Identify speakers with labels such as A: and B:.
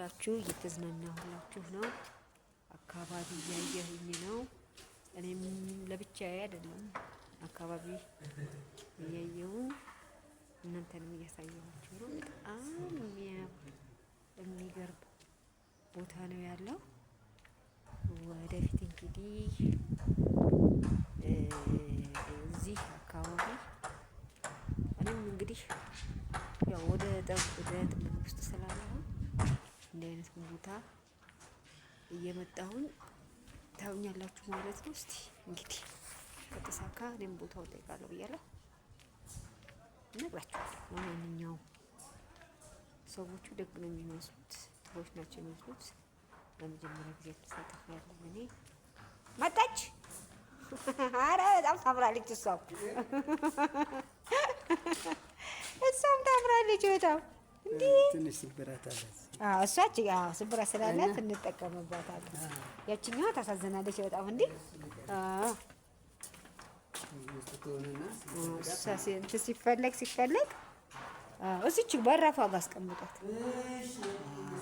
A: እያየሁላችሁ እየተዝናናሁላችሁ ነው። አካባቢ እያየሁኝ ነው። እኔም ለብቻዬ አይደለም፣ አካባቢ እያየሁ እናንተንም እያሳየኋችሁ ነው። በጣም የሚያምር የሚገርም ቦታ ነው ያለው። ወደፊት እንግዲህ እዚህ አካባቢ እኔም እንግዲህ ያው ወደ ጥበብ ውስጥ ስላለሁ እንዲህ አይነት ቦታ እየመጣሁኝ ታዩኛላችሁ ማለት ነው። እስቲ እንግዲህ ከተሳካ እኔም ቦታውን ጠይቃለሁ ብያለሁ፣ እነግራችኋለሁ። ለማንኛውም ሰዎቹ ደግ ነው የሚመስሉት፣ ጥሩዎች ናቸው የሚመስሉት። ለመጀመሪያ ጊዜ ተሳተፍ ያለው እኔ መጣች። አረ በጣም ታምራለች። እሷም ታምራለች በጣም። እንዲህ
B: ትንሽ ስብራት አላት።
A: እሷ ስብራት ስላላት እንጠቀምባታለን። ያችኛዋ ታሳዝናለች በጣም እንዲህ ሲፈለግ ሲፈለግ እዚች በራፏ ጋር አስቀምጧት።